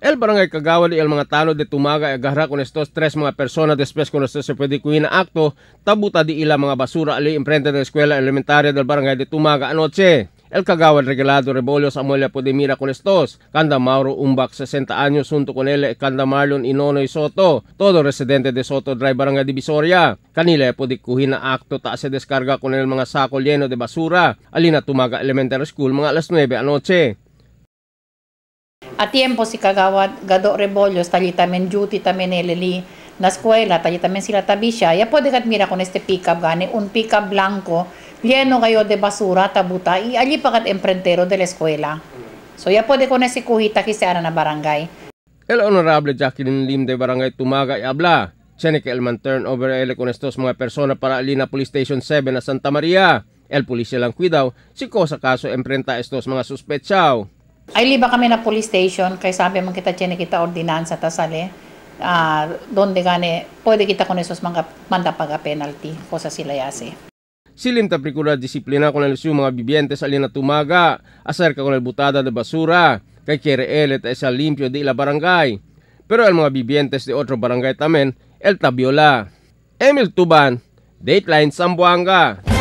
El barangay kagawad y el mga tanod de Tumaga agarra con estos tres mga personas después con estos se puede kuina acto tabuta di ila mga basura ali enfrente de la escuela elementaria del barangay de Tumaga anoche. El kagawad regalado Rebollo Samuel puede mira con estos. Kanda Mauro Umbak 60 años junto con él Kanda Marlon Inonoy Soto, todo residente de Soto Drive Barangay Divisoria. Kanila puede kuhina acto ta se descarga con el mga sako lleno de basura alina Tumaga Elementary School mga alas 9 anoche. A tiempo si kagawad Gado Rebollo, tali tamen duty tamen eleli na escuela, tali tamen sila tabisya. Ya puede kat mira con este pickup gani, un pickup blanco, lleno kayo de basura, tabuta, y allí pa kat emprentero de la escuela. So ya puede con ese kuhita kisara na barangay. El honorable Jacqueline Lim de Barangay Tumaga y habla. Tiene que el man turn over ele con estos mga persona para alina Police Station 7 na Santa Maria. El policía lang cuidao, si cosa caso emprenta estos mga suspechao. Ay liba kami na police station kay sabi man kita tiene kita ordinansa ta sale donde gane puede kita con esos mga manda paga penalty cosa sila yase. Silim ta procura disiplina con el mga vivientes alina Tumaga acerca con el butada de basura kay quiere él ta esa limpio de la barangay. Pero el mga vivientes de otro barangay tamen el tabiola. Emil Tuban, Dateline Zamboanga.